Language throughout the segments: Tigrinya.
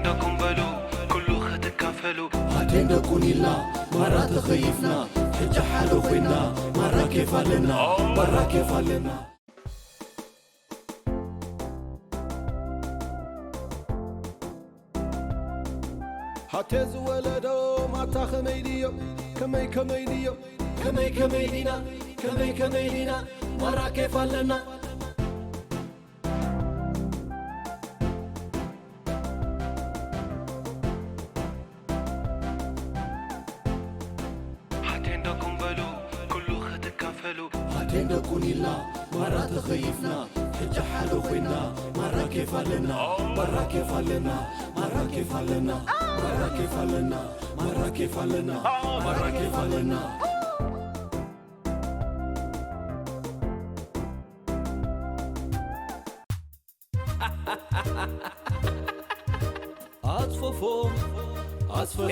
ደኩም በሉ ኩሉ ክትካፈሉ። ኣቴን ደቁን ኢልና ማራ ተኸይፍና፣ ሕጂ ሓደ ኮይና ማራ ኬፍ ኣለና፣ ማራ ኬፍ ኣለና። ሃቴ ዝወለዶ ማታ ከመይ ድዮ? ከመይ ከመይ ድዮ? ከመይ ከመይ ዲና? ከመይ ከመይ ዲና? ማራ ኬፍ ኣለና። ሓቴን ደኩም በሉ ኩሉ ክትካፈሉ። ኣቴን ደቁን ኢልና ማራ ተኸይፍና፣ ሕጂ ሓደ ኮይና ማራ ኬፍ ኣለና፣ ማራ ኬፍ ኣለና፣ ማራ ኬፍ ኣለና፣ ማራ ኬፍ ኣለና፣ ማራ ኬፍ ኣለና፣ ማራ ኬፍ ኣለና። ኣጽፈፎም ኣጽፈፈ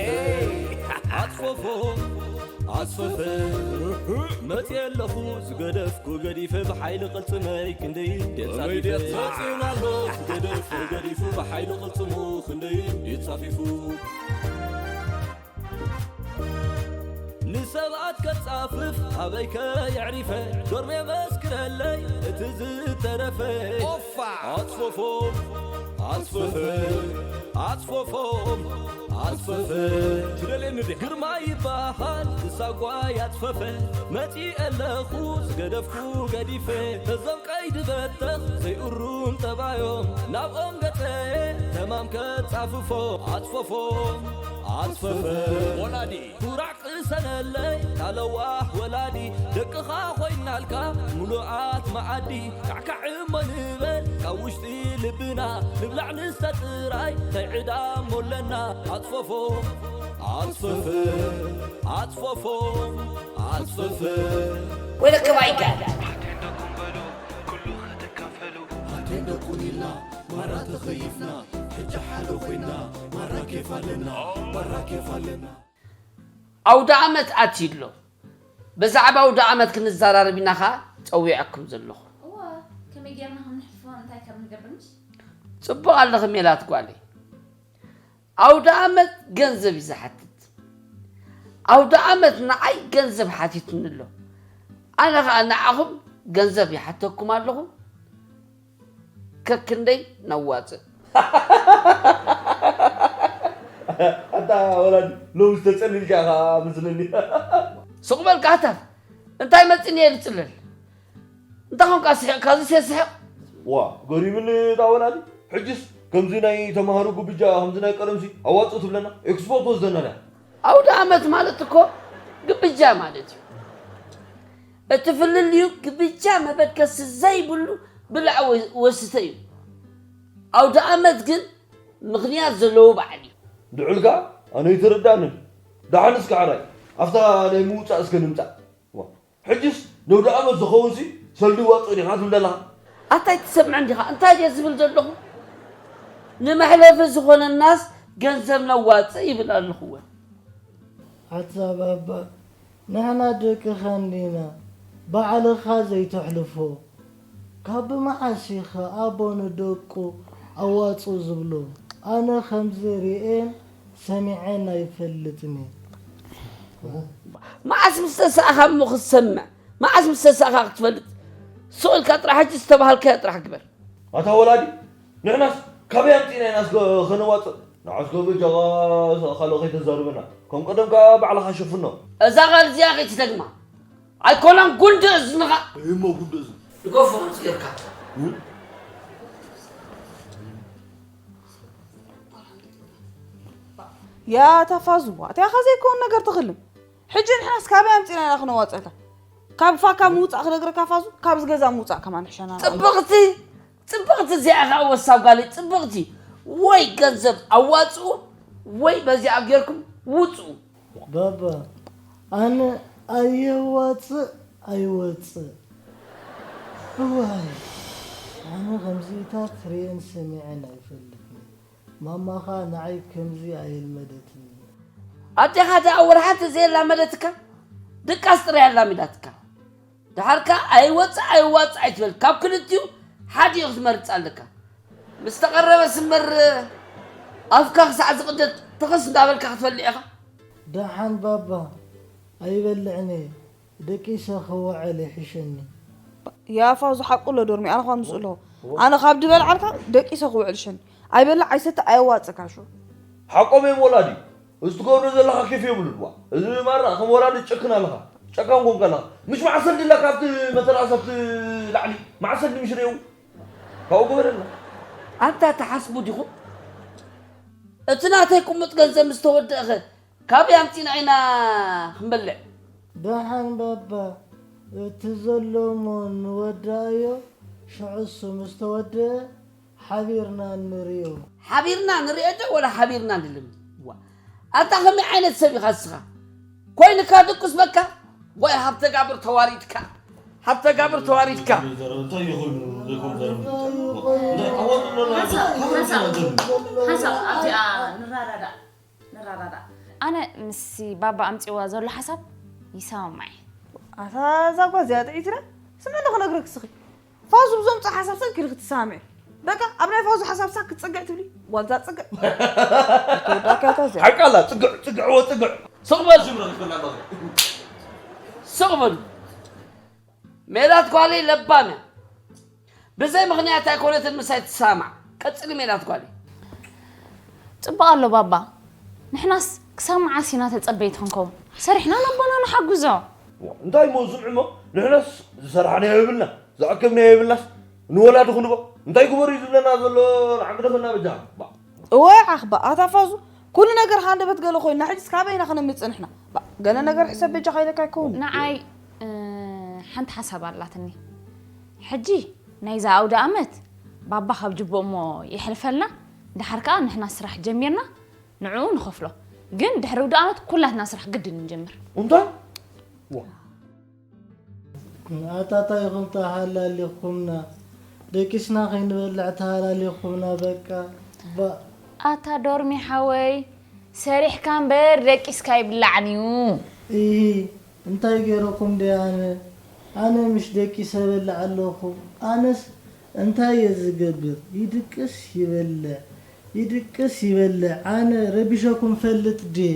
ኣጽፈፎም ኣጽፈፈ መጽየ ኣለኹ ዝገደፍኩ ገዲፈ ብሓይሊ ቅልጽመይ ክንደይ ደጻፊፈ መጽዩን ኣሎ ዝገደፍኩ ገዲፉ ብሓይሊ ቅልጽሙ ክንደይ ደጻፊፉ ንሰባት ከጻፍፍ ኣበይ ከየዕሪፈ ዶርሜ መስክረለይ እቲ ዝተረፈ ኦፋ ኣጽፈፎም ኣጽፈፈ ኣጽፈፎም ኣጽፈፈ ትደልየኒ ዲኻ ግርማ ይበሃል እሳጓይ ኣጽፈፈ መጺ ኣለኹ ዝገደፍኩ ገዲፈ እዞም ቀይዲ በተኽ ዘይእሩም ጠባዮም ናብኦም ገጸ ተማም ከጻፍፎ ኣጽፈፎም ኣጽፈፈ ወላዲ ኩራዕ ቅሰነለይ ታለዋህ ወላዲ ደቅኻ ኮይናልካ ሙሉኣት መዓዲ ካዕካዕ እሞ ንበል ካብ ውሽጢ ልብና ንብላዕ ንስተ ጥራይ እንታይ ዕዳ እሞ ኣለና ኣጽፈፎ ኣጽፈፈ ኣጽፈፎ ኣጽፈፈ ወይለከ ባይጋል ኣቴን ደኩም በሉ ኩሉ ክትካፈሉ ኣቴን ደቁን ኢልና ማራ ተኸይፍና ሕጂ ሓደ ኮይና ማራ ኬፍ ኣለና ማራ ኬፍ ኣለና ኣውደ ዓመት ኣትዩ ኣሎ። ብዛዕባ ኣውደ ዓመት ክንዘራረብ ኢና ኸኣ ጸዊዐኩም ዘለኹ። እዋ፣ ከመይ ጌርና ከም ንሕልፎ እንታይ ከም ንገብር ምሽ? ጽቡቕ ኣለኺ ሜላት ጓለይ። ኣውደ ዓመት ገንዘብ እዩ ዝሓትት። ኣውደ ዓመት ንዓይ ገንዘብ ሓቲቱኒ ኣሎ። ኣነ ኸኣ ንዓኹም ገንዘብ ይሓተኩም ኣለኹ። ከክንደይ ነዋጽእ? ኣታ ወላዲ ሎሚ ዝተጸልልካ ኢኻ መስለኒ። ሱቕ በል ካህታፍ፣ እንታይ መጺኒ እየ ዝጽለል? እንታይ ኾንካ ስሒቕካ? እዚ ስሒቕ? ዋ፣ ገሪምኒ እታ ወላዲ። ሕጅስ ከምዚ ናይ ተማሃሮ ጉብጃ፣ ከምዚ ናይ ቀደምሲ ኣዋጽእ ትብለና፣ ኤክስፖ ትወስደና ድያ? ኣውደ ዓመት ማለት እኮ ግብጃ ማለት እዩ። እቲ ፍልልዩ ግብጃ መበገሲ ዘይብሉ ብላዕ ወ- ወስተ እዩ። ኣውደ ዓመት ግን ምኽንያት ዘለዎ በዓል እዩ። ድዑልካ ኣነ ይተረዳእንን። ደሓን እስከ ዓራይ ኣብታ ናይ ምውጻእ እስከ ንምጻእ። ዋ፣ ሕጅስ ነውዲ ዓመት ዝኸውን ሲ ሰልዲ ዋጽእ ዲኻ ትብል ዘለኻ? ኣታ ኣይትሰምዕን ዲኻ? እንታይ ድየ ዝብል ዘለኹ? ንመሕለፊ ዝኾነናስ ገንዘብ ነዋጽእ ይብል ኣለኹ። እወ። ኣታ ባባ፣ ንሕና ደቅኻ እንዲና፣ ባዕልኻ ዘይተሕልፎ። ካብ መዓስ ኢኻ ኣቦ ንደቁ ኣዋጹ ዝብሎ? ኣነ ከምዚ ርእየን ሰሚዐን ኣይፈልጥን እየ። መዓስ ምስ ተሳእኻ እሞ ክትሰምዕ? መዓስ ምስ ተሳእኻ ክትፈልጥ? ስቕ ኢልካ ጥራሕ ሕጂ ዝተባሃልካዮ ጥራሕ ግበር። ኣታ ወላዲ፣ ንሕናስ ካበይ ኣምጺእና ኢና እስከ ከነዋጽእ? ንዓስከ በጃኻ ካልእ ከይተዛርበና። ከም ቀደምካ ባዕልኻ ሸፍኖ። እዛ ቃል እዚኣ ከይትደግማ። ኣይኮነን ጉንዲ እዝንኻ። እሞ ጉንዲ እዝኒ። ንገፎ ጌርካ። ያ ተፋዙዋ፣ እንታይ ኢኻ ዘይከውን ነገር ትኽልም? ሕጂ ንሕናስ ካበይ ኣምጺእና ኢና ክነዋጽኣልካ? ካብ ፋካ ምውጻእ ክነግረካ ፋዙ፣ ካብዚ ገዛ ምውጻእ ከማን ንሕሸና። ጽብቕቲ፣ ጽብቕቲ እዚኣ ኢኻ ወሳብ ጋለይ፣ ጽብቕቲ። ወይ ገንዘብ ኣዋጽኡ፣ ወይ በዚኣ ጌርኩም ውጽኡ። ባባ፣ ኣነ ኣየዋጽእ ኣይወጽእ። እዋይ፣ ኣነ ከምዚታት ርእየን ሰሚዐን ኣይፈልጥን። ማማኻ ንዓይ ከምዚ ኣየልመደትኒ። ኣዴኻ ደኣ ወላ ሓንቲ ዘየላመደትካ? ድቃስ ጥራይ ኣላሚዳትካ። ደሓር ከኣ ኣይወጽእ ኣይዋጽእ ኣይትበል። ካብ ክልቲኡ ሓዲኡ ክትመርጽ ኣለካ። ምስ ተቐረበ ስምር ኣፍካ ክሳዕ ዝቕደድ ተኸስ እንዳበልካ ክትበልዕ ኢኻ። ደሓን ባባ ኣይበልዕን እየ፣ ደቂሰ ክውዕል ይሕሸኒ። ያ ፋዙ ሓቁ ኣሎ ዶርሚ፣ ኣነ ኳ ምስኡ ኣለኹ። ኣነ ካብ ድበልዓልካ ደቂሰ ክውዕል ይሕሸኒ። ኣይበልዕ ኣይሰቲ ኣየዋፅእካ ሹ። ሓቆም እዮም ወላዲ። እዚ ትገብሮ ዘለኻ ኬፍ የብሉን። ዋ፣ እዚ ማራ ከም ወላዲ ጨክን ኣለኻ። ጨካን ኮንካ ኣለኻ። ምሽ መዓሰል ድላ ካብቲ መተርኣሰ ኣብቲ ላዕሊ መዓሰል ድምሽ ርእዩ ካብኡ ግበረልና። ኣንታ ትሓስቡ ዲኹም? እቲ ናተይ ቅሙጥ ገንዘብ ምስ ተወደእኸ ካበይ ኣምፂና ኢና ክንበልዕ? ደሓን ባባ፣ እቲ ዘሎ እሞ ንወዳእዮ፣ ሽዑ እሱ ምስ ተወደአ ሓቢርና ንርእዮ። ሓቢርና ንርእዮ ዶ ወላ ሓቢርና ንልምን? ዋ፣ ኣንታ ከመይ ዓይነት ሰብ ኢኻ እስኻ? ኮይንካ ድቁስ በቃ። ወይ ሃብተጋብር ተዋሪድካ። ሃብተጋብር ተዋሪድካ። እንታይ ይኹን ዘይኮን ዘረብ እንታይ ኣዋጡ ኣለና ሓንሳብ ሓንሳብ ሓንሳብ ኣብዚኣ ንራዳዳእ ንራዳዳእ ኣነ ምስ ባባ ኣምፅዋ ዘሎ ሓሳብ ይሰማማዕ። ኣታ እዛ ጓ እዚኣ ጥዒትና ስምዕኒ ክነግረክ ስኺ ፋዙ ብዞምፅእ ሓሳብ ሰብ ኪድ ክትሰማምዕ በቃ ኣብ ናይ ፋዙ ሓሳብ ሳክ ክትፅግዕ ትብሊ ዋልዛ ፅግዕ ተወዳካታ እዚኣ ሓቃላ ጽግዕ ጽግዕ ወጽግዕ ስቕ በል ስቕ በሉ። ሜላት ጓለይ ለባም እያ። ብዘይ ምኽንያት ኣይኮነትን ምሳይ ትሰማማዕ። ቀጽሊ ሜላት ጓለይ። ፅቡቕ ኣሎ ባባ። ንሕናስ ክሳብ መዓስ ኢና ተፀበይቲ ክንከውን? ሰሪሕና ነቦና ንሓግዞ። እንታይ እሞ ዝምዕሞ ንሕናስ ዝሰራሕናዮ የብልና ዝኣከብናዮ የብልናስ ንወላዲ ክንቦ እንታይ ግበሩ እዩ ዝብለና ዘሎ ንዓንግደፈና በጃ እዋይ ዓኽባ ኣታ ፋዙ ኩሉ ነገር ሃንደበት ገለ ኮይንና ሕጅስ ካበይ ኢና ክነምፅእ ንሕና ባ- ገለ ነገር ሕሰብ በጃ ካይለካ ይከውን ንዓይ እ፣ ሓንቲ ሓሳብ ኣላትኒ። ሕጂ ናይዛ ኣውደ ኣመት ባባ ካብ ጅብኦ እሞ የሕልፈልና፣ ድሓር ከኣ ንሕና ስራሕ ጀሚርና ንዕኡ ንኸፍሎ። ግን ድሕሪ ኣውደ ኣመት ኩላትና ስራሕ ግድን ንጀምር። እንታይ ዋ ኣታታይኹም ተሃላሊኹምና ደቂስና ከይንበልዕ ተሃላሊኹምና በቃ ባእ። ኣታ ዶርሚ ሓወይ ሰሪሕካ እምበር ደቂስካ ኣይብላዕን እዩ። ኢሂ እንታይ ገይረኩም ድየ ኣነ ኣነ ምሽ ደቂሰ እበልዕ ኣለኹ ኣነስ እንታይ እየ ዝገብር ይድቅስ ይበልዕ ይድቅስ ይበልዕ ኣነ ረቢሸኩም ፈልጥ ድየ።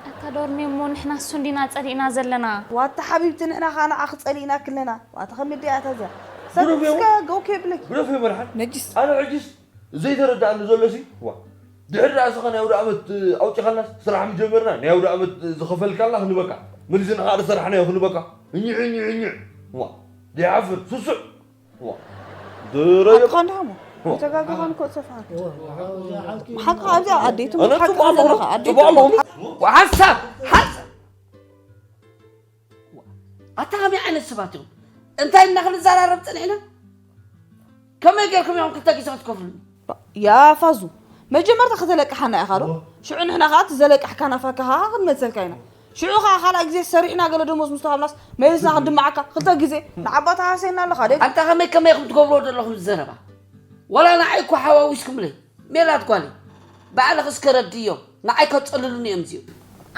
ኣታ ዶርሜ እሞ ንሕና እሱ እንዲና ጸሊእና ዘለና። ዋታ ሓቢብቲ ንሕና ከኣ ንዓኺ ጸሊእናኪ ኣለና። ዋታ ከመይ ድያ እታ እዚኣ? ሰብ ግደፍዮ። እስከ ገው ከይብለኪ። ግደፍዮ መድሓን። ነጅስ። ኣነ ሕጅስ ዘይተረድኣኒ ዘሎሲ ዋ ድሕሪ ደኣ እስኻ ናይ ኣውደ ኣመት ኣውጺኻልናስ ስራሕ ምጀመርና ናይ ኣውደ ኣመት ዝኸፈልካልና ክንበካ መሊስና ከኣ ዝሰራሕናዮ ክንበካ እኝዕ እኝዕ እኝዕ ዋ ዘይሓፍር ስሱዕ ዋ ድረዮ ኣጥኻ እንዲኻ እሞ ኣይተጋገኻን እኮ ሰፍሓት ሓቅኻ ኣብዚኣ ኣዴቱ ኣነ ሓቅኻ ጽቡቕ ኣለኹ ዘለኻ ኣዴቱ ጽቡቕ ኣለኹ ሓሳብ ሓሳብ ኣታ ከመይ ዓይነት ሰባት እዮም እንታይ እና ክንዘራረብ ፀኒሕና ከመይ ጌርኩም እዮም ክልተ ግዜ ክትከፍሉኒ ያ ፋዙ መጀመርታ ከተለቅሓና ኢኻ ዶ ሽዑ ንሕና ከዓ እቲ ዘለቅሕካና ፈካኻ ክንመልሰልካ ኢና ሽዑ ከዓ ካልኣይ ግዜ ሰሪሕና ገለ ደሞዝ ምስ ተሃብናስ መሊስና ክንድምዓካ ክልተ ግዜ ንዓባታ ሃሰየና ኣለኻ ደ ኣንታ ከመይ ከመይ ኢኹም ትገብርዎ ዘለኹም ዘረባ ዋላ ንዓይ እኮ ሓዋዊስኩምለይ ሜላት ጓለይ ባዕልኺ እስከ ረድእዮም ንዓይ ከፀልሉኒ እዮም እዚኦም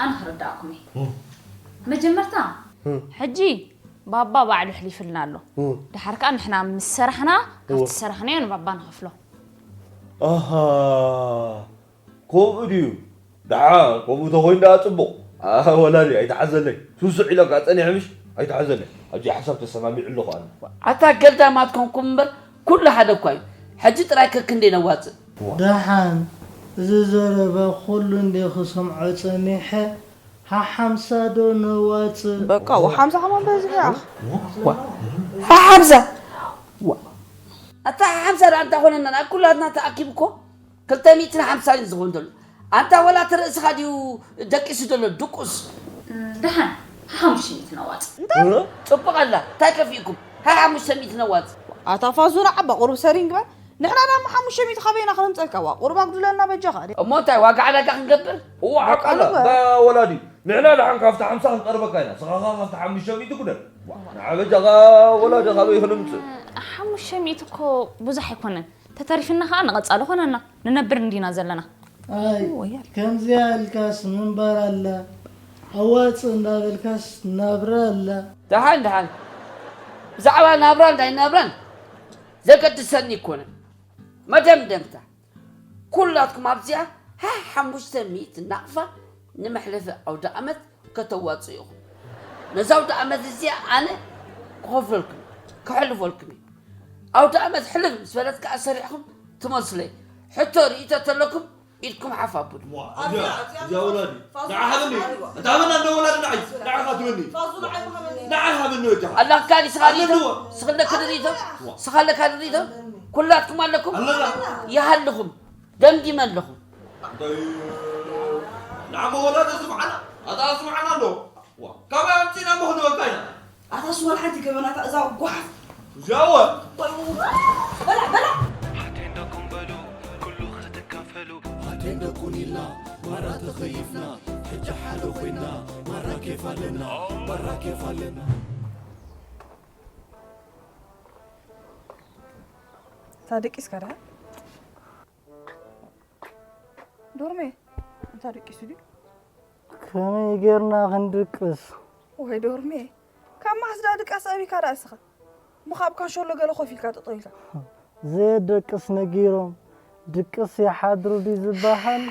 ኣነ ክርዳእኩም እየ መጀመርታ ሕጂ ባባ ባዕሉ ኣሕሊፍልና ኣሎ ድሓር ከዓ ንሕና ምስ ሰራሕና ካብቲ ዝሰራሕናዮ ንባባ ንኸፍሎ ኣሃ ከምኡ ድዩ ደሓ ከምኡ ተኾይኑ ደኣ ፅቡቕ ወላዲ ኣይትሓዘለይ ስሱዕ ኢለካ ፀኒሐ ምሽ ኣይትሓዘለይ ኣብዚኣ ሓሳብ ተሰማሚዑ ኣለኹ ኣነ ኣታ ገልዳማት ኮንኩም እምበር ኩሉ ሓደ እኳ እዩ ሕጂ ጥራይ ከክንደይ ነዋፅእ ደሓን እዚ ዘረባ ኩሉ እንደ ክሰምዖ ጸኒሐ ሓሓምሳ ዶ ነዋጽእ በቃ ወሓምሳ ከማን በዚሑ ኣኽ ሓሓምሳ ኣታ ሓሓምሳ ደኣ እንታይ ኮነና ኩላትና ተኣኪብ እኮ ክልተ ሚእትን ሓምሳን እዩ ዝኸውን ዘሎ ኣንታ ወላ እቲ ርእስኻ ድዩ ደቂሱ ዘሎ ድቁስ ደሓን ሓሙሽተ ሚእቲ ነዋጽእ ጽቡቕ ኣላ እንታይ ከፊእኩም ሃይ ሓሙሽተ ሚእቲ ነዋጽእ ኣታ ፋዙ ንዓባ ቁሩብ ሰሪን ግበር ንሕና ዳማ ሓሙሽተ ሚእቲ ካበይና ክነምፀልካ ዋ ቁሩብ ኣጉድለና በጃኻ ደ እሞ እንታይ ዋጋ ዕዳጋ ክንገብር እዋ ሓቃላ ዳ ወላዲ ንሕና ደሓን ካብቲ ሓምሳ ክንቀርበካ ኢና ስኻኻ ካብቲ ሓሙሽተ ሚእቲ ኩነን ንዓ በጃኻ ወላዲ ካበይ ክነምፅእ ሓሙሽተ ሚእቲ እኮ ብዙሕ ኣይኮነን ተተሪፍና ከዓ ንቐፃሊ ኮነና ንነብር እንዲና ዘለና ኣይ ከምዚኣ ኢልካስ ምንባር ኣላ ኣዋፅእ እንዳበልካስ ናብራ ኣላ ደሓን ደሓን ብዛዕባ ናብራን ናይ ናብራን ዘገድሰኒ ይኮነ መደምደምታ ኩላትኩም ኣብዚኣ ሓሙሽተ ሚእቲ ናቕፋ ንመሕለፊ ኣውደ ኣመት ከተዋፅኡ ኢኹም። ነዛ ኣውደ ኣመት እዚኣ ኣነ ክኸፍለልኩም፣ ክሕልፈልኩም እዩ። ኣውደ ኣመት ሕልፍ ምስ በለት ከዓ ሰሪሕኹም ትመልሱለይ። ሕቶ ርእይቶ ተለኩም ኢድኩም ሓፍ ኣብሉ። እዚኣ ወላዲ ንዓ ሃበኒ። እታ ሃበና እንደ ወላዲ ንዓይ ንዓኻ ትበኒ። ንዓ ሃበኒ ወጃኻ። ኣላካ ዲስኻ ርእይቶ? ኣለዎ። ስኽለካ ርእይቶ? ስኻለካ ርእይቶ? ኩላትኩም ኣለኩም? ኣለና። ይሃልኹም። ደምዲመ ኣለኹ። እንታይ? ንዓ መወዳእታ ስምዓና። ኣታ ስምዓና ኣሎ። ዋ፣ ካበይ ኣምጺእና እሞ ክንበልካ ኢና? ኣታ ስወል ሓንቲ ገበናታ እዛ ጓሓፍ። እዚኣ ወ። በላ፣ በላ። ኣቴንዳ ኩን በሉ፣ ኩሉ ክትካፈሉ። ኣቴንዳ ኩን ኢልና፣ ማራ ተኸይፍና። ሕጂ ሓደ ኮይና፣ ማራ ኬፍ ኣለና፣ ማራ ኬፍ ኣለና። እታ ደቂስካ ደኣ? ዶርሜ፣ እንታይ ደቂሱ ድዩ? ከመይ ጌርና ክንድቅስ? ወይ ዶርሜ፣ ካብ መዓስ ደኣ ድቃስ ኣቢካ ደኣ እስኻ? እሞ ካብ ካንሸሎ ገለ ኮፍ ኢልካ ጠጠው ኢልካ። ዘየደቅስ ነጊሮም ድቅስ ይሓድሩ ድዩ ዝበሃል?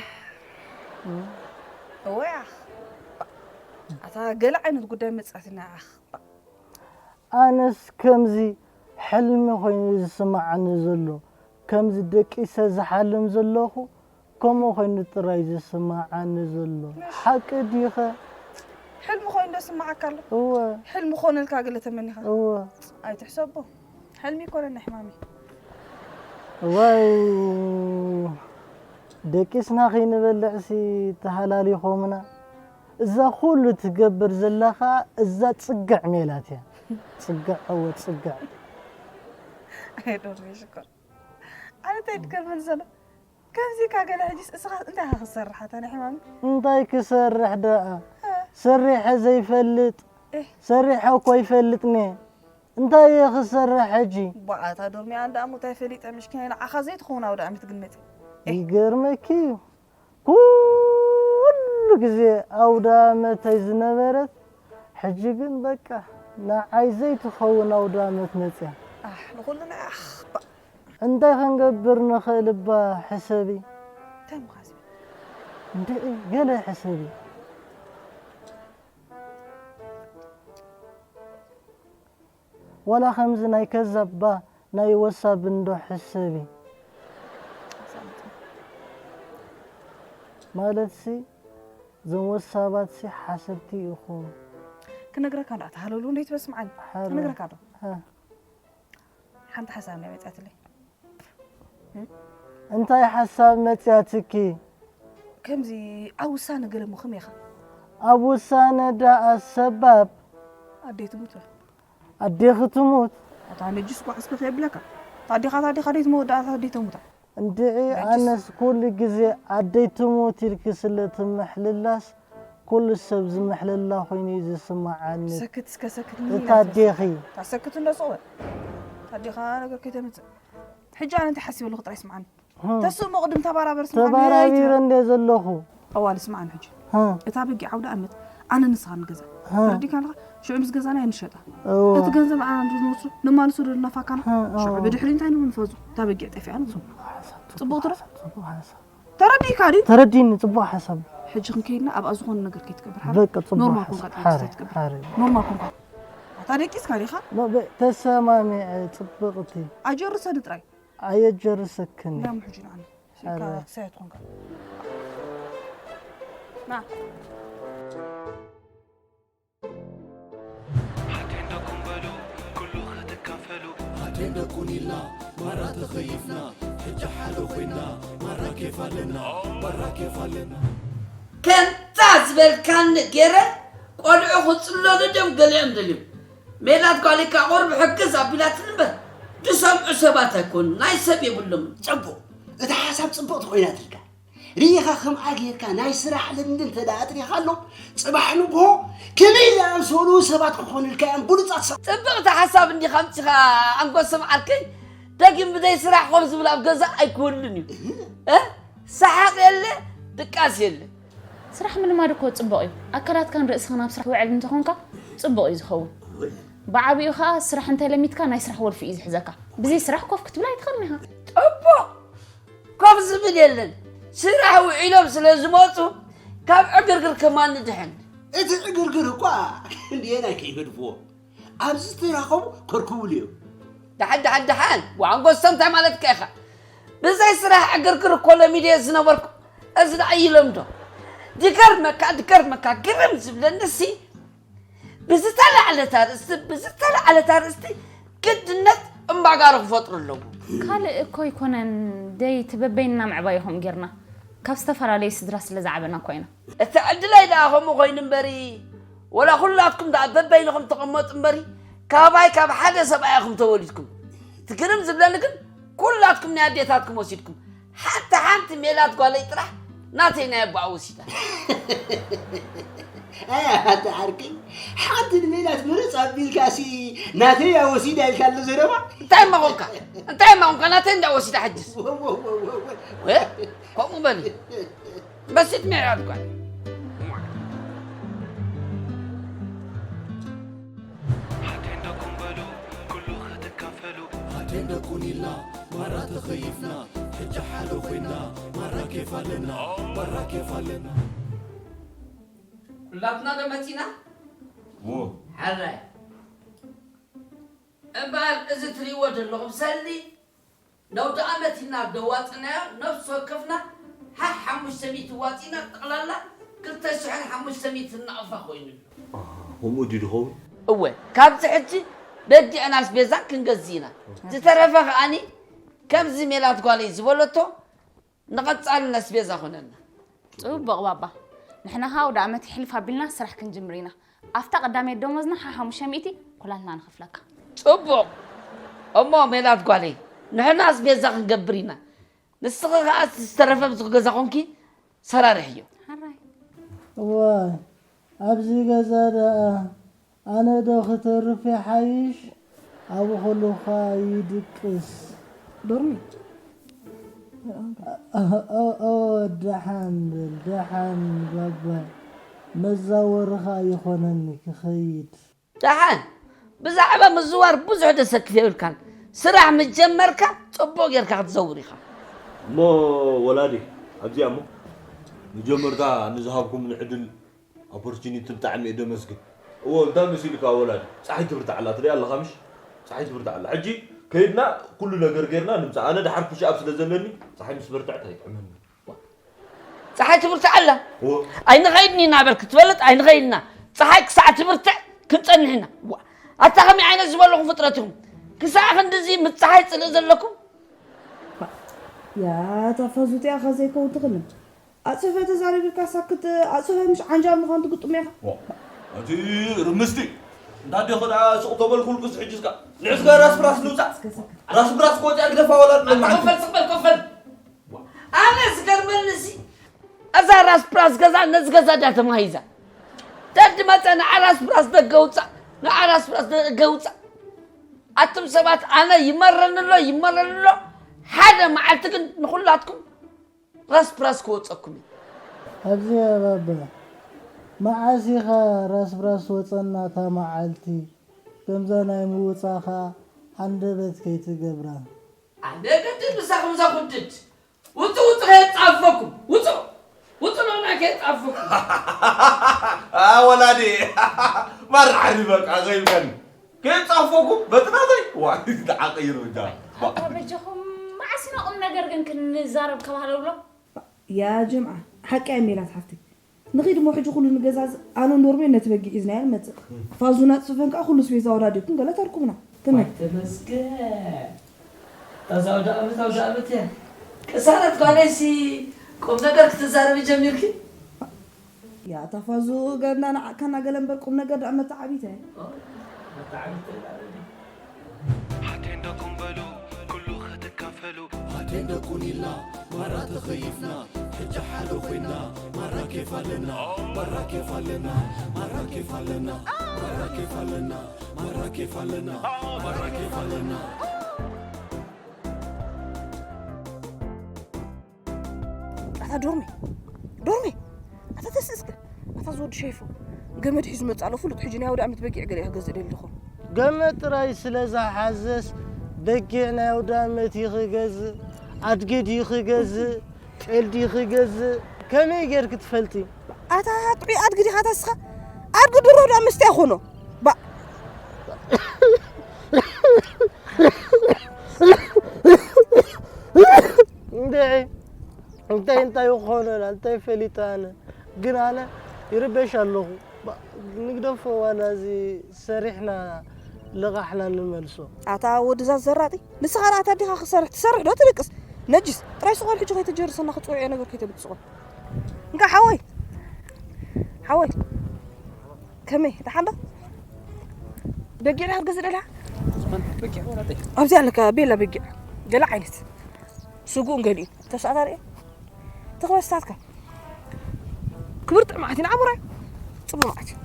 እወ ያኽ። ኣታ ገለ ዓይነት ጉዳይ መጻትና ያኽ። ኣነስ ከምዚ ሕልሚ ኮይኑ ዝስማዓኒ ዘሎ፣ ከምዚ ደቂሰ ዝሓልም ዘለኹ፣ ከምኡ ኮይኑ ጥራይ ዝስማዓኒ ዘሎ። ሓቂ ዲኸ? ሕልሚ ኮይኑ ዶ ስማዓካ ኣሎ? እወ። ሕልሚ ክኾነልካ ገለ ተመኒኻ? እወ። ኣይትሕሰቦ። ሕልሚ ይኮነና ሕማሚ። እዋይ፣ ደቂስና ከይንበልዕሲ ተሃላሊኾምና። እዛ ኩሉ ትገብር ዘላ ኸኣ እዛ ጽግዕ ሜላት እያ። ጽግዕ፣ እወ፣ ጽግዕ። ኣይ ዶርሜ ሽኮር። ኣነ እንታይ ትገርመኒ ዘሎ? ከምዚ ኢልካ ገለ ሕጂስ እስኻ እንታይ ኢኻ ክትሰርሕ ኣታ ናይ ሕማሚ? እንታይ ክሰርሕ ደኣ? እ። ሰሪሐ ዘይፈልጥ? ኤህ። ሰሪሐ እኮ ይፈልጥኒ። እንታይ እየ ክሰርሕ ሕጂ? ባኣታ ዶርሜ ኣንዳ ኣሙ እንታይ ፈሊጠ ምሽኪና ንዓኻ ዘይትኸውን ኣውደ ኣመት ግን መጺ። ኤህ። ይገርመኪ እዩ። ኩሉ ግዜ ኣውደ ኣመተይ ዝነበረት፣ ሕጂ ግን በቃ ንዓይ ዘይትኸውን ኣውደ ኣመት መጽያ። ኣሕ፣ ንኹሉ ናይ ኣኽባ። እንታይ ክንገብር ንኽእል እባ ሕሰቢ። እንታይ እሞ ሓስቢ? እንድዒ፣ ገለ ሕሰቢ። ዋላ ከምዚ ናይ ከዛባ ናይ ወሳብ እንዶ ሕሰቢ። ማለትሲ፣ እዞም ወሳባትሲ ሓሰብቲ ኢኹም። ክነግረካ ዶ? ኣታ ሃለሉ እንዴት በስምዓኒ። ሃሎ። ክነግረካ ዶ? ሃ። ሓንቲ ሓሳብ ናይ መጽኣትለይ። እንታይ ሓሳብ መጽያትኪ? ከምዚ ኣብ ውሳነ ገለ እሞ ከመይ ኢኻ? ኣብ ውሳነ ደኣ ሰባብ። ኣደይ ትሙት በል። ኣዴኺ ትሙት። ኣታ ነጅስ ኳዕ እስከ ከየብለካ። ታዲኻ፣ ታዲኻ ደይ ትመወዳእታ ደይ ተሙታ። እንድዒ ነጅስ። ኣነስ ኩሉ ግዜ ኣደይ ትሙት ኢልኪ ስለ ትምሕልላስ፣ ኩሉ ሰብ ዝምሕልላ ኮይኑ እዩ ዝስምዓኒ። ሰክት እስከ ሰክት፣ ምን እታ ይላል? ኣዴኺ። እታ ሰክት እንዶ ጽወ። ታዲኻ ነገር ከይተምጽእ። ሕጂ ኣነ እንታይ ሓሲበ ኣለኹ ጥራይ ስምዓኒ። ህም። ተስኡ መቕድም ተባራበር ስምዓኒ። ተባራቢረ እንደ ዘለኹ። ኣዋል ስምዓኒ ሕጂ። ህም። እታ በጊዕ ዓውደ ኣመት ኣነ ንስኻ ንገዛ። ህም። ተረዲካ ኣለኻ? ሽዑ ምስ ገዛና እያ ንሸጣ። እወ። እቲ ገንዘብ ኣና እንዶ ንወስዶ፣ ነማልሶ ዶ ናፋካና? ህም፣ ሽዑ እወ። ብድሕሪ እንታይ ንብሉ ንፈዙ? እታ በጊዕ ጠፊኣ ንብሉ። ጽቡቕ ሓሳብ፣ ጽቡቕ ትረ-? ሓሳብ፣ ጽቡቕ ሓሳብ። ተረዲካ ድዩ? ተረዲኒ፣ ጽቡቕ ሓሳብ። ሕጂ ክንከይድና ኣብኣ ዝኾነ ነገር ከይትገብር፣ ሓራ? በቃ፣ ጽቡቕ ኖርማል ሓሳብ። ኮንካ ጥራይ ሓረ፣ ትገብር። ሓረ። ኖርማል ኮንካ። ኣታ ደቂስካ ዲኻ? ኖ፣ በ-፣ ተሰማሚዐ፣ ጽብቕቲ። ኣጀርሰኒ ጥራይ። ኣየጀርሰክን። ና፣ ሕጂ ንዓና። ኣረ። ክሳየት ኮንካ። ና። ኣቴንዳ ኩን በሉ፣ ኩሉ ክትካፈሉ። ኣቴንዳ ኩን ኢልና፣ ማራ ተኸይፍና፣ ሕጂ ሓደ ኮይና፣ ማራ ኬፍ ኣለና፣ ማራ ኬፍ ኣለና። ከምታ ዝበልካኒ ገይረ፣ ቆልዑ ክጽለሉ ድዮም ገሊኦም ደልዮም። ሜላት ጓለይ ከኣ ቁሩብ ሕግዝ ኣቢላትኒ እምበር፣ ዝሰምዑ ሰባት ኣይኮኑን፣ ናይ ሰብ የብሎምን። ጽቡቕ፣ እታ ሓሳብ ጽብቕቲ ኮይናትልካ። ርኢኻ ከምኣ ጌርካ ናይ ስራሕ ልምዲ እንተ ደኣ ኣጥሪኻሎም፣ ጽባሕ ንግሆ ከመይ ዝኣመሰሉ ሰባት ክኾኑልካ እዮም ብሉጻት ሰባት። ጽብቕቲ ሓሳብ እንዲኻ ኣምጺኻ ኣንጎሶም ዓርከይ፣ ደጊም ብዘይ ስራሕ ኮፍ ዝብል ኣብ ገዛ ኣይክህሉን እዩ። እህ። እ? ሰሓቕ የለ፣ ድቃስ የለ። ስራሕ ምልማድ እኮ ጽቡቕ እዩ። ኣካላትካን ርእስኻን ኣብ ስራሕ ውዕል እንተኾንካ ጽቡቕ እዩ ዝኸውን። ብዓቢኡ ኸኣ ስራሕ እንተለሚድካ ናይ ስራሕ ወልፊ እዩ ዝሕዘካ። ብዘይ ስራሕ ኮፍ ክትብል ኣይትኽእልን ኢኻ። ጽቡቕ! ኮፍ ዝብል የለን። ስራሕ ውዒሎም ስለ ዝመፁ ካብ ዕግርግር ከማን ንድሕን። እቲ ዕግርግር እኳ ክንደየናይ ከይገድፍዎ፣ ኣብዚ ዝተራኸቡ ከርክቡሉ እዮም። ደሓን ደሓን ደሓን፣ ወዓንጎሶም እንታይ ማለትካ ኢኻ? ብዘይ ስራሕ ዕግርግር እኮ ለሚደዮ ዝነበርኩ፣ እዚ ደኣ ይለምዶ። ድገርመካ ድገርመካ፣ ግርም ዝብለኒ ሲ ብዝተላዕለት ኣርእስቲ ብዝተላዕለት ኣርእስቲ ግድነት እምባጋሮ ክፈጥሩ ኣለዎ። ካልእ እኮ ኣይኮነን ደይ፣ እቲ በበይንና ምዕባይ ኢኹም ጌርና፣ ካብ ዝተፈላለዩ ስድራ ስለ ዝዓበና እኮ ኢና። እቲ ዕድለይ ደኣ ከምኡ ኮይኑ እምበሪ፣ ወላ ኩላትኩም ደኣ በበይንኹም ተቐመጡ እምበሪ፣ ካባይ ካብ ሓደ ሰብኣይ ኢኹም ተወሊድኩም። እቲ ግርም ዝብለኒ ግን ኩላትኩም ናይ ኣዴታትኩም ወሲድኩም። ሓንቲ ሓንቲ ሜላት ጓለይ ጥራሕ ናተይ ናይ ኣቦኣ ወሲዳ። ኣይ ኣታ ዓርከይ፣ ሓንቲ ንሜላት ምርፅ ኣቢልካሲ ናተይ እያ ወሲዳ ኢልካ ኣሎ ዘረባ። እንታይ እማ ኾንካ? እንታይ እማ ኾንካ? ናተይ እንዳ ወሲዳ ሕጅስ። ወ- ወ- ወ- ወ- ወ- ወ- ከምኡ በሊ። በሲት ሜላት ጓል። ሓቴንደኩም በሉ ኩሉ ክትካፈሉ። ሓቴንደኩን ኢልና ማራ ተኸይፍና፣ ሕጂ ሓደ ኮይና ማራ ኬፍ ኣለና፣ ማራ ኬፍ ኣለና። ኩላትና ዶ መጺና? እዎ። ሕራይ። እምበኣር እዚ ትርእይዎ ዘለኹም ሰልዲ ነውዲ ኣመት ኢና ደዋፅናዮ፣ ነፍሲ ወከፍና ሓ ሓሙሽተ ሚእቲ ዋፂና፣ ጠቕላላ ክልተ ሽሕን ሓሙሽተ ሚእትን ናቕፋ ኮይኑ ኣሎ። ኣሃ፣ ከምኡ ድዩ ዝኸውን? እወ፣ ካብዚ ሕጂ በጊዕን ኣስቤዛን ክንገዝእ ኢና። ዝተረፈ ከኣኒ ከምዚ ሜላት ጓለይ ዝበለቶ ንቐጻሊ ነስቤዛ ኾነና። ጽቡቕ ባባ። ንሕና ኸኣ ኣውደ ኣመት ይሕልፍ ኣቢልና ስራሕ ክንጅምር ኢና። ኣብታ ቀዳመይቲ ደሞዝና ሓ ሓሙሽተ ሚእቲ ኩላትና ንኸፍለካ። ጽቡቕ። እሞ ሜላት ጓለይ፣ ንሕና ኣስቤዛ ክንገብር ኢና። ንስኺ ኸኣ እቲ ዝተረፈ ኣብዚ ገዛ ኾንኪ ሰራርሕዮ። ሕራይ። እዋይ፣ ኣብዚ ገዛ ደኣ ኣነ ዶ ክተርፍ ይሓይሽ? ኣብ ኹሉኻ ይድቅስ። ዶርሚ። ኦ፣ ኦ፣ ኦ፣ ደሓን በል፣ ደሓን ባባይ። መዛወርኻ ይኾነኒ ክኸይድ። ደሓን፣ ብዛዕባ ምዝዋር ብዙሕ ደሰክፍ የብልካን። ስራሕ ምስ ጀመርካ ጽቡቕ ጌርካ ክትዘውር ኢኻ። እሞ ወላዲ፣ ኣብዚኣ እሞ መጀመርታ ንዝሃብኩምኒ ዕድል ኦፖርቹኒቲ ብጣዕሚ እየ ደመስግን። እዎ፣ እንታይ መሲልካ ወላዲ? ጸሓይ ትብርታዕ ኣላ፣ ትሪኣ ኣለኻ ምሽ? ጸሓይ ትብርታዕ ኣላ። ሕጂ ከይድና ኩሉ ነገር ጌርና ንምጻእ። ኣነ ደሓር ፑሽ ኣፕ ስለ ዘለኒ፣ ጸሓይ ምስ በርትዐት ኣይጥዕመኒ። ጸሓይ ትብርታዕ ኣላ። እዎ። ኣይንኸይድን ኢና በል ክትፈልጥ፣ ኣይንኸይድን ኢና። ጸሓይ ክሳዕ ትብርትዕ ክንጸንሕ ኢና። ዋ፣ ኣታ ከመይ ዓይነት ዝበለኹም ፍጥረት ኢኹም? ክሳዕ ክንድዚ ምስ ጸሓይ ጽልኢ ዘለኩም? ያ፣ እታ ፋዙ እቲኣ ኸ ዘይከውን ትኽንን? ኣጽፈ ተዛሪብካ ሳክት፣ ኣጽፈ ምሽ ዓንጃል ምዃን ትግጥሞ ኢኻ። ዋ፣ እቲ ርምስቲ። እንዳ ኣዴኺ ደኣ ስቕ ተበልኩልክስ ሕጂ እስካ። ንዕስካ ራስ ብራስ ንውጻእ። እስከ ሳክት። ራስ ብራስ ክወጽኣ ግደፋ ወላ ኣታ መዓልቲ። ኮፈል፣ ስቕ በል፣ ኮፈል። ኣነ ዝገርመኒ ሲ፣ እዛ ራስ ብራስ ገዛ ነዚ ገዛ ድያ ተማሂዛ? ደድ መጸ ንዓ ራስ ብራስ ደገ ውጻእ፣ ንዓ ራስ ብራስ ደገ ውጻእ። ኣቱም ሰባት ኣነ ይመረኒ ኣሎ፣ ይመረኒ ኣሎ። ሓደ መዓልቲ ግን ንኹላትኩም ራስ ብራስ ክወጸኩም እዩ። ኣብዚ ባባ፣ መዓስ ኢኻ ራስ ብራስ ወጸና እታ መዓልቲ? ከምዛ ናይ ምውጻኻ ሃንደበት ከይትገብራ። ኣነ ገድድ ምሳኹም ዘኹድድ። ውጹ፣ ውጹ ከየጻፈኩም። ውጹ፣ ውጹ ሎና ከየጻፈኩም። ኣ፣ ወላዲ። ማር ዓሪ በቃ ዘይብለኒ። ከየጻፈኩም በጥናተይ። ዋ፣ ተዓቀይሩ ብጃ። ኣታ በጃኹም መዓስ ኢና ቁም ነገር ግን ክንዛረብ ከባህለ ብሎ? ያ ጀምዓ፣ ሓቂ እያ ሜላት ሓፍተይ። ንኺድ እሞ ሕጂ ኩሉ ንገዛዝእ፣ ኣነ ኖርሜን ነቲ በጊዕ ሒዝናዮ ንመጽእ። ፋዙን ኣጽፈን ከኣ ኩሉ ስቤዛ ወዳዲኩም ገለ ተርኩብና። ከመይ? ዋይ ተመስገን። እዛ ኣውደ ኣመት፣ ኣውደ ኣመት እያ። ቅሳነት ጓለይሲ ቁም ነገር ክትዛረቢ ጀሚርኪ? ያ እታ ፋዙ ገርና ንዓካና ገለ እምበር ቁም ነገር ደኣ መተዓቢተ። ኦ፣ መተዓቢተ። ሓቴንደኩም በሉ ኩሉ ክትካፈሉ። ሓቴንደኩን ኢልና ማራ ተኸይፍና፣ ሕጂ ሓደ ኮይና ማራ ኬፍ ኣለና፣ ማራ ኬፍ ኣለና፣ ማራ ኬፍ ኣለና፣ ማራ ኬፍ ኣለና፣ ማራ ኬፍ ኣለና፣ ማራ ኬፍ ኣለና። ኣታ ዶርሜ፣ ዶርሜ፣ ኣታ ተስእ እስከ። ኣታ ዝወዲ ሸይፎ፣ ገመድ ሒዙ መጽእ ኣሎ። ፍሉጥ ሕጂ ናይ ኣውደ ኣመት በጊዕ ገለ ክገዝእ ደሊ ዝኾን። ገመድ ጥራይ ስለ ዝሓዘስ በጊዕ ናይ ኣውደ ኣመት እዩ ክገዝእ። ኣድጊ ድዩ ክገዝእ፣ ጤል ድዩ ክገዝእ፣ ከመይ ጌርኪ ትፈልጢ? ኣታ ጥዑይ ኣድጊ ዲኻ ተስኻ? ኣድጊ ድሮ ዶ ምስቲ ኣይኾኖ? ባ- እንድዒ፣ እንታይ እንታይ ይኾነላ፣ እንታይ ፈሊጠ ኣነ? ግን ኣነ ይርበሽ ኣለኹ። ባ- ንግደፎ ዋላ እዚ ሰሪሕና ለቓሕና ንመልሶ። ኣታ ወድዛ ዘራጢ፣ ንስኻ ደኣ ኣታ ዲኻ ክሰርሕ ትሰርሕ ዶ ትድቅስ? ነጅስ፣ ጥራይ ስቕ በል ሕጂ ከይተጀርሰና ክጽውዕ እየ ነገር ከይተብጽቖ። እንካ ሓወይ፣ ሓወይ፣ ከመይ ደሓን ዶ? በጊዕ ዲኻ ክትገዝእ ደሊኻ? ዝኾነ በጊዕ ወላ ጠይቅ። ኣብዚ ኣለካ ቤላ በጊዕ፣ ገለ ዓይነት ስጉኡን ገሊኡን ተስኣታ ርእ ትኽበስታትካ ክብርቲ መዓት ኢና ኣቡራይ ጽቡቅ መዓት እዩ።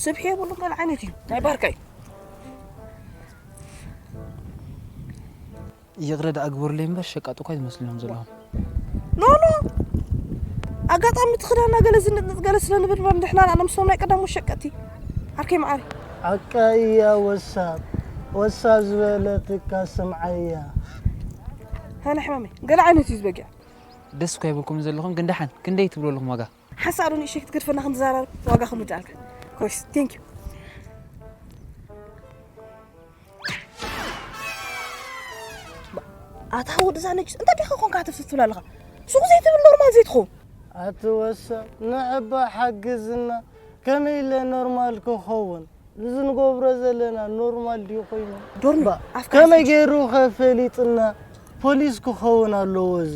ስብሒ የብሉን ገለ ዓይነት እዩ ናይ ባርካ እዩ። ይቕረ ደኣ ግበሩለይ እምበር ሸቃጡ እኳ ኣይትመስሉን ዘለኹም። ኖ ኖ ኣጋጣሚ እቲ ክዳና ገለ ዝንጥንጥ ገለ ስለ ንብል እምበር ንሕና ንዓና ምስቶም ናይ ቀዳሞት ሸቀጥቲ ዓርከይ መዓሪ። ሓቃ እያ ወሳ ወሳ ዝበለትካ ስምዓያ። ሃነ ሕማመይ ገለ ዓይነት እዩ ዝበጊዕ። ደስ እኳ ይብልኩም ዘለኹም ግን ደሓን ክንደይ ትብሉ ኣለኹም ዋጋ? ሓንሳእ ዶ ንእሽተይ ክትገድፈና ክንዛረብ ዋጋ ክምውዳልካ ኮይስ ቴንክ ዩ። ኣታ ወዲ እዛ ነጅስ እንታይ ዲኻ ኮንካ ትፍስስ ትብል ኣለኻ? ሱቕ ዘይትብል ኖርማል ዘይትኸውን። ኣቲ ወሳ ንዕባ ሓግዝና ከመይ ኢለ ኖርማል ክኸውን? እዚ ንገብሮ ዘለና ኖርማል ድዩ ኮይኑ? ዶርሚ፣ ባ- ኣፍካ ከመይ ሓፍሽ። ገይሩ ከ ፈሊጥና? ፖሊስ ክኸውን ኣለዎ እዚ።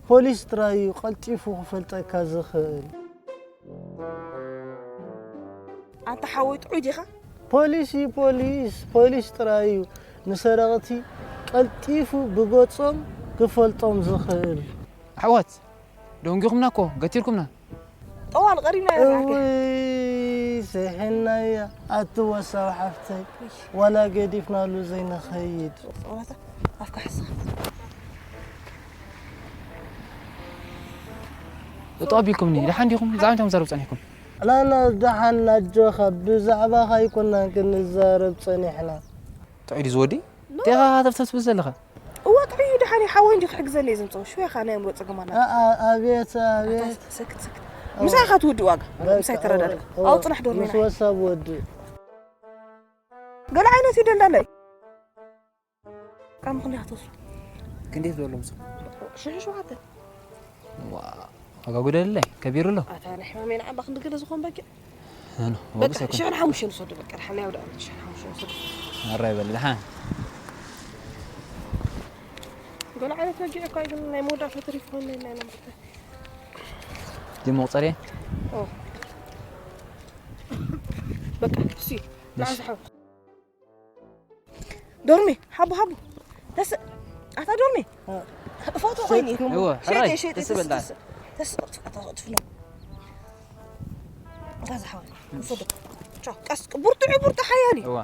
ፖሊስ ጥራይ እዩ ቀልጢፉ ክፈልጠካ ዝኽእል። ኣንታ ሓወይ ጥዑይ ዲኻ? ፖሊስ እዩ ፖሊስ፣ ፖሊስ ጥራይ እዩ ንሰረቕቲ ቀልጢፉ ብገጾም ክፈልጦም ዝኽእል። ኣሕዋት ደንጊኹምና እኮ ገቲርኩምና። ጠዋል ቀሪብና ኢና ንዓከ። እውይ ስሒናያ ኣቲ ወሳው ሓፍተይ ዋላ ገዲፍናሉ ዘይንኸይድ። ጸወታ ኣፍካ ሕስኻ። ጠጠው ኣቢልኩምኒ ደሓን ዲኹም? ብዛዕባ እንታይ ምዛረብ ጸኒሕኩም? ኣላና ደሓን ናጆኻ ብዛዕባኻ ኣይኮናን ክንዛረብ ጸኒሕና። ጥዑይ ድዩ ዝወዲ? ኖ። ዴኻ ሃተፍተፍ ትብል ዘለኻ? እወ ጥዑይ እዩ ደሓን እዩ ሓወይ እንዲዩ ክሕግዘኒ እየ ዝምጽኦ ሽወኻ ናይ ኣእምሮ ጸገም ኣላ። ኣኣ ኣቤት ኣቤት። ሰክት ሰክት። ምሳኻ ትውዲ ዋጋ በቃ፣ ምሳይ ተረዳዳ። እወ፣ ኣው ጽናሕ ዶርሜና። ምስ ወሳብ ወዲ። ገለ ዓይነት እዩ ደላላይ። ካብ ምኽንያት ወስዱ። ክንደይ ትደሉ ምስ ሽሕ ሸውዓተ። ዋ ዋጋ ጉደለይ ከቢሩ ኣሎ። ኣታ ናይ ሕማሜን ዓባ ክንዲ ገለ ዝኾን በጊዕ። ኣነ በቃ ወብሰ ኮን። ሽሕን ሓሙሽተን ውሰዱ በቃ ደሓን ያው ደኣ ሽሕን ሓሙሽተን ውሰዱ። ኣራይ በል ደሓን። ገለ ዓይነት በጊዕ እኮ ግን ናይ መወዳእታ ተሪፉ ኾን ናይ ናይ ነምርተ። ዲ መቁጸሪ? ኦ። በቃ እሺ። ንዓስ ሓው። ዶርሚ ሓቡ ሓቡ ተስ ኣታ ዶርሚ ፎቶ ኮይኒ እወ፣ ሕራይ፣ ሸይጠ ሸይጠ ተስ በል ተስ ተስ ኣታ ትፍኖ ጋዛ ሓወይ ፎቶ ቻው ቀስ ቡርጡ ቡርጡ ሓያሊ እወ።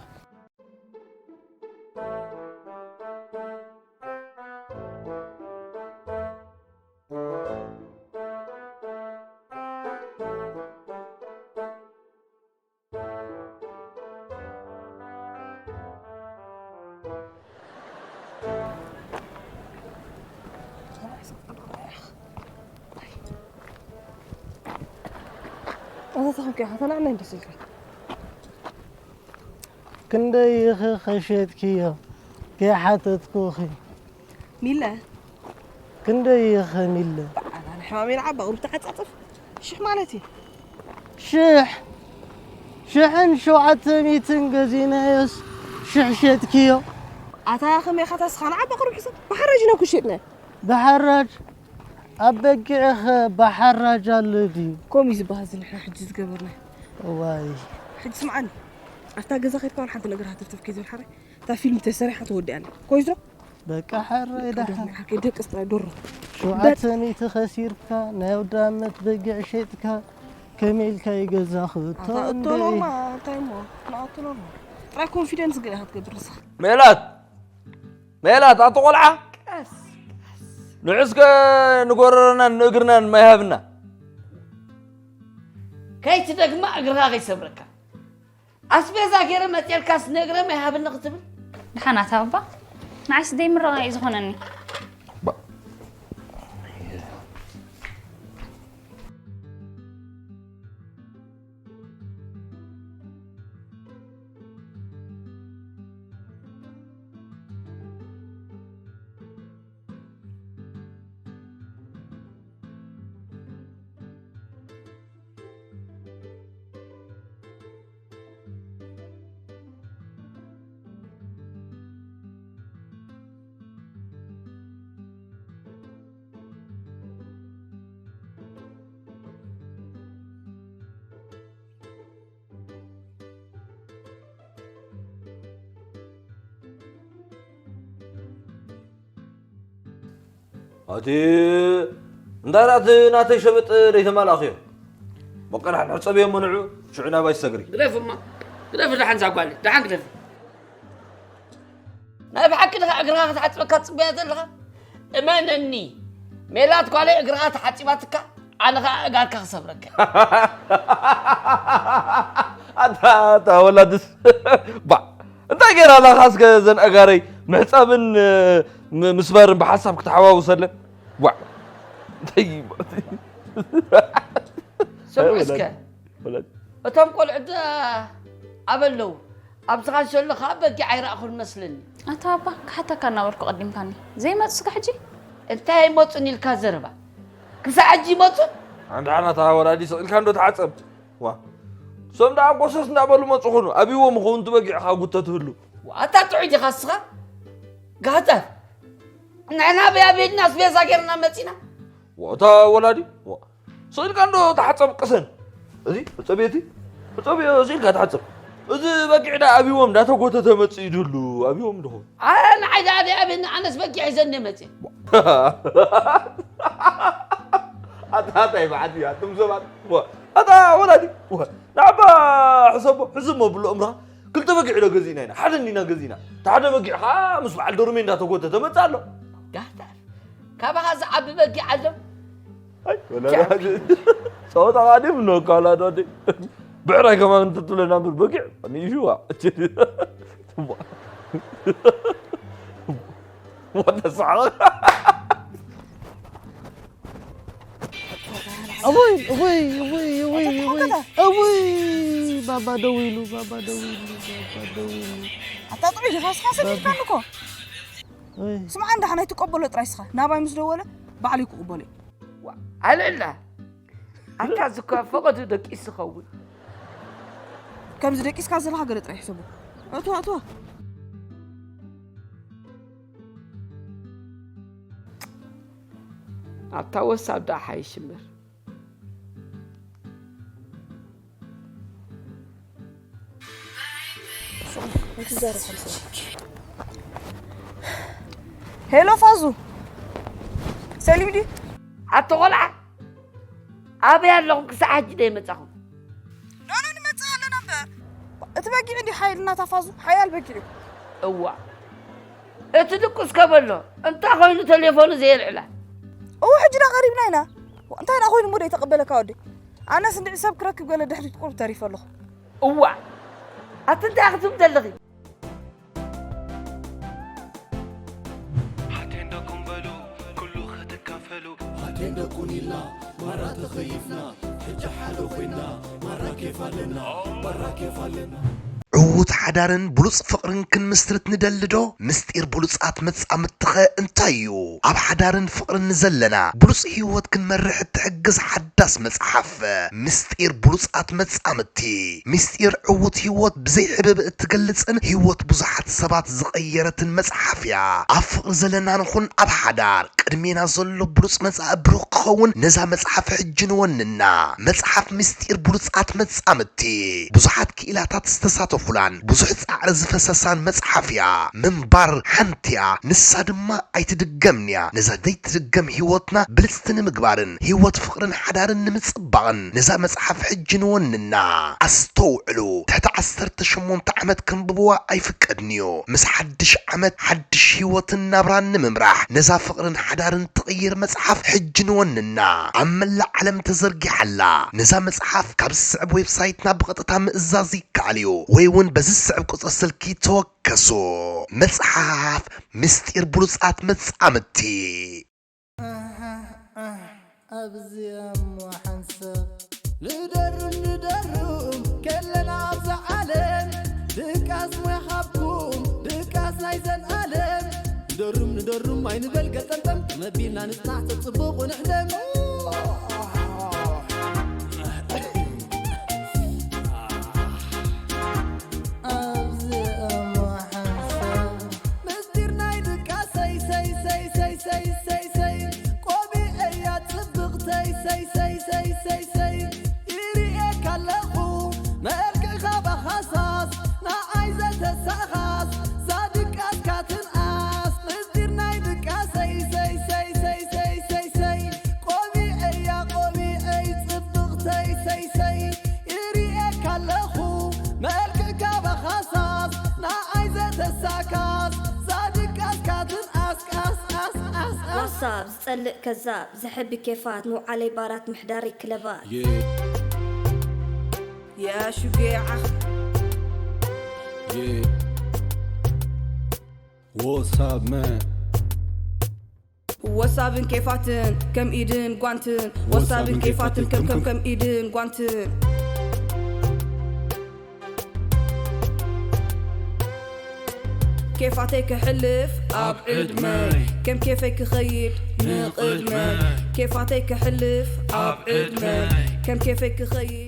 ኣታ ተኸምከ ሓተና ኣነ እንደስልካ ክንደይ ኢኺ ኸሸጥክዮ ከይሓተትኩኺ? ሚለ ክንደይ ኢኺ ሚለ? በዓል ኣነ ሕማሜን ዓባ ቁሩብ ተዓጻጽፍ ሽሕ ማለት እዩ። ሽሕ ሽሕን ሸውዓተ ሚእትን ገዚእናዮስ ሽሕ ሸጥክዮ። ኣታ ከመይ ኢኻ ታስኻ ንዓባ ቁሩብ ሕሰብ ብሓራጅ ኢና እኮ ሸጥናዮ። ብሓራጅ ኣብ በጊዕኸ ብሓራጅ ኣሎ ድዩ? ከምኡ እዩ ዝበሃል እዚ ንሕና ሕጂ ዝገበርናዮ። እዋይ። ሕጂ ስምዓኒ ኣብታ ገዛ ከድካ ዋላ ሓንቲ ነገር ሃተፍተፍ ከይትብል ሓራይ እታ ፊልም ተሰሪሓ ተወዲኣ ኣላ ኮይዝ ዶ? በቃ ሓራይ ደሓን። ደቅስ ጥራይ ዶሮ ሸውዓተ ሚእቲ ከሲርካ ናይ ኣውደ ኣመት በጊዕ ሸጥካ ከመይ ኢልካ እዩ ገዛ ክእቶ ኣታ እቶ እንድዒ? ኖርማ እንታይ እሞ ንኣቶ ኖርማ ጥራይ ኮንፊደንስ ግን ኢኻ ትገብር ንስኻ። ሜላት ሜላት ኣቲ ቆልዓ ቀስ ንዑስከ ንጎረረናን ንእግርናን ማይ ሃብና። ከይትደግማ እግርኻ ከይሰብረካ ኣስቤዛ ገይረ መፅኤልካስ ንእግረ ማይ ሃብኒ ክትብል። ደሓን ኣታ ኣባ። ንዓይስ ዘይምረቓ እዩ ዝኾነኒ። ኣቲ እንታይ ናት ናተይ ሸበጥ ደይተማላእኽዮ? በቃ ንሕን ሕፀብዮ መንዑ ሽዑ ናባይ ሰግሪ። ግደፍማ፣ ግደፍ ደሓን ዛጓል፣ ደሓን ግደፍ። ናይ ብሓቂ ድኻ እግርኻ ክትሓጽበካ ትጽበያ ዘለኻ? እመነኒ፣ ሜላት ጓለይ እግርኻ ተሓጺባትካ፣ ኣነ ኸኣ እጋርካ ክሰብረካ። ኣታ፣ ኣታ ወላድስ። ባ፣ እንታይ ገይራ ኣላ ኻስከ ዘን ኣጋረይ ምሕጻብን፣ እ፣ ም-፣ ምስባርን ብሓሳብ ክትሓዋውሰለን? ዋ፣ እንታይ እዩ? ስምዑ እስከ። ወላድ፣ ወላድ። እቶም ቆልዑ ዳ ኣበለዉ? ኣብዚ ካንሸሎ ኸኣ በጊዕ ኣይረኣኹን መስለኒ። ኣታ ኣባ፣ ክሓተካ እናበልኩ ቀዲምካኒ። ዘይመጹ ስጋ ሕጂ? እንታይ ኣይመጹን ኢልካ ዘረባ? ክሳዕ ሕጂ ይመጹ? ኣንታ ሓናታ ወላዲ ስቕ ኢልካ እንዶ ተዓጸብ። ዋ። ሶም ደኣ ጎሰስ እንዳበሉ መጹኹኑ። ኣብይዎም ኸውን ትበጊዕኻ ጉተት ህሉ። ዋ፣ ኣታ ጥዑይ ዲኻ እስኻ? ጋህታፍ። ንሕና ብያቤልና ኣስቤዛ ጌርና መጺና። ዋ፣ እታ ወላዲ። ዋ። ስቕ ኢልካ እንዶ ተሓጸብ ቅሰን። እዚ፣ እጸብ እቲ፣ እጸብ እዚ ኢልካ ተሓጸብ። እዚ በጊዕ ደኣ ኣብይዎም እንዳተጎተተ መጽእ ይድሉ። ኣብይዎም ድኹም። ኣረ ንዓይ ደኣ ደይ ኣብየኒ፣ ኣነስ በጊዕ ሒዘኒ መጽእ። ኣታ፣ ኣታ ይበዓት እያ፣ ኣቱም ሰባት። ዋ፣ ኣታ ወላዲ። ዋ፣ ንዓባ ሕሰቦ፣ ሕዝሞ ብሎ እምራ። ክልተ በጊዕ ዶ ገዚእና ኢና? ሓደ እንዲና ገዚእና። እቲ ሓደ በጊዕ ኸዓ ምስ በዓል ዶርሜ እንዳተጎተተ መጽእ ኣሎ። ጋህታፍ፣ ካባኻ ዝዓቢ በጊዕ ኣሎ? ኣይ፣ ወላ ጃ- ጸወታ ኻዲም ነው ካላ ዶ። ብዕራይ ከማን እንትትብለና እምበር በጊዕ ንእሽዋ። ወደ ሰዓት። እውይ፣ እውይ፣ እውይ፣ እውይ፣ እውይ፣ እውይ፣ ባባ ደው ኢሉ፣ ባባ ደው ኢሉ፣ ባባ ደው ኢሉ። ኣታ ጥዑይ ዲኻ እስኻ ሰሚዕካኒ እኮ። እይ። ስምዓ፣ እንዳ ሓናይ ትቀበሎ ጥራይ እስኻ። ናባይ ምስ ደወለ፣ ባዕሉ ክቕበሎ እዩ። ዋ፣ ኣልዕላ። ኣታ ዝኳ ፈቐዱ ደቂስ ዝኸውን። ከምዚ ደቂስካ ዘለኻ ገለ ጥራይ ሕሰቦ። እትዋ፣ እትዋ። ኣብታ ወሳብ ደኣ ሓይሽ እምበር። ሄሎ ፋዙ፣ ሰሊም ድዩ? ኣቶ ቆልዓ፣ ኣበይ ኣለኹም? ክሳዕ ሕጂ ደይመጻኹም? ኖኖ፣ ንመጽእ ኣለና እምበር። እቲ በጊዕ እንዲ ሓይልና ታፋዙ፣ ሓያል በጊዕ እዩ። እዋ፣ እቲ ድቁስ ከበሎ፣ እንታይ ኮይኑ ተሌፎኑ ዘየልዕላ? እዎ፣ ሕጂ ዳ ቀሪብና ኢና። እንታይ ዳ ኮይኑ እሞ ደይተቐበለካ ወደይ? ኣነስ እንድዒ ሰብ ክረክብ ገለ ድሕሪት ቁሩብ ተሪፈ ኣለኹ። እዋ፣ ኣቲ እንታይ ክትብሊ ዘለኺ? ሓቴንደኩም በሉ ኩሉ ክትካፈሉ። ሓቴንደኩን ኢልና ማራ ተኸይፍና፣ ሕጂ ሓደ ኮይና ማራ ኬፍ ኣለና፣ ማራ ኬፍ ኣለና። ዕዉት ሓዳርን ብሉጽ ፍቕርን ክንምስርት ንደሊ ዶ? ምስጢር ብሉጻት መጻምድትኸ እንታይ እዩ? ኣብ ሓዳርን ፍቕርን ንዘለና ብሉጽ ህይወት ክንመርሕ እትሕግዝ ሓዳስ መጽሓፍ። ምስጢር ብሉጻት መጻምድቲ። ምስጢር ዕዉት ህይወት ብዘይ ሕብብ እትገልጽን ህይወት ብዙሓት ሰባት ዝቐየረትን መጽሓፍ እያ። ኣብ ፍቕሪ ዘለና ንኹን ኣብ ሓዳር፣ ቅድሜና ዘሎ ብሉጽ መጻኢ ብሩኽ ክኸውን ነዛ መጽሓፍ ሕጂ ንወንና። መጽሓፍ ምስጢር ብሉጻት መጻምድቲ። ብዙሓት ክኢላታት ዝተሳተፉላን ብዙሕ ጻዕሪ ዝፈሰሳን መጽሓፍ እያ። ምንባር ሓንቲ እያ፣ ንሳ ድማ ኣይትድገምን እያ። ነዛ ዘይትድገም ህይወትና ብልጽቲ ንምግባርን ህይወት ፍቕርን ሓዳርን ንምጽባቕን ነዛ መጽሓፍ ሕጂ ንወንና። ኣስተውዕሉ፣ ትሕቲ ዓሰርተ ሸሞንተ ዓመት ከንብብዋ ኣይፍቀድን እዩ። ምስ ሓድሽ ዓመት ሓድሽ ህይወትን ናብራን ንምምራሕ ነዛ ፍቕርን ሓዳርን ትቕይር መጽሓፍ ሕጂ ንወንና። ኣብ መላእ ዓለም ተዘርጊሓ ኣላ። ነዛ መጽሓፍ ካብ ዝስዕብ ዌብሳይትና ብቐጥታ ምእዛዝ ይከኣል እዩ፣ ወይ እውን በዚ ስዕብ ቁጽሪ ስልኪ ተወከሱ። መጽሓፍ ምስጢር ብሉጻት መጻምድቲ። ኣብዚኣ እሞ ሓንሳብ ንደርም ንደርም ከለና ኣብዛ ዓለም ድቃስ ሞያ ሃብኩም ድቃስ ናይ ዘንኣለም ንደርም ንደርም ኣይንበል ገጠምጠም መቢልና ንጽናዕ ተጽብቑ ንሕደም ኣብዚኣ እሞ ሓንሳብ ምስጢር ናይ ድቃሰይ ሰይ ሰይ ሰይ ሰይ ሰይ ሰይ ቆቢዐያ ጽብቕተይ ሰይ ሰይ ሰይ ሰይ ሰይ ይርእየካ ኣለኹ መልክዕኻ ባኻሳስ ንዓይ ዘተሳኻስ ዛድቃስካ ትንኣስ ምስጢር ናይ ድቃሰይ ሰይ ሰይ ሰይ ሰይ ሰይ ሰይ ቆቢዐያ ቆቢዐይ ጽብቕተይ ሰይ ሰይ ይርእየካ ኣለኹ መልክዕካ ባኻሳስ ንዓይ ዘተሳካስ ዛድቃስካ ትንኣስ ቃስ ቃስ ቃስ ቃስ ዋሳብ ዝጸልእ ከዛብ ዘሕቢ ኬፋት ምውዓለይ ባራት ምሕዳረይ ክለባት Yeah, يا شقيعة yeah. What's up, man? ወሳብን ኬፋትን ከም ኢድን ጓንትን ወሳብን ኬፋትን ከም ከም ከም ኢድን ጓንትን ኬፋተይ ክሕልፍ ኣብ ዕድመይ ከም ኬፈይ ክኸይድ ንቕድመይ ኬፋተይ ክሕልፍ ኣብ ዕድመይ ከም ኬፈይ ክኸይድ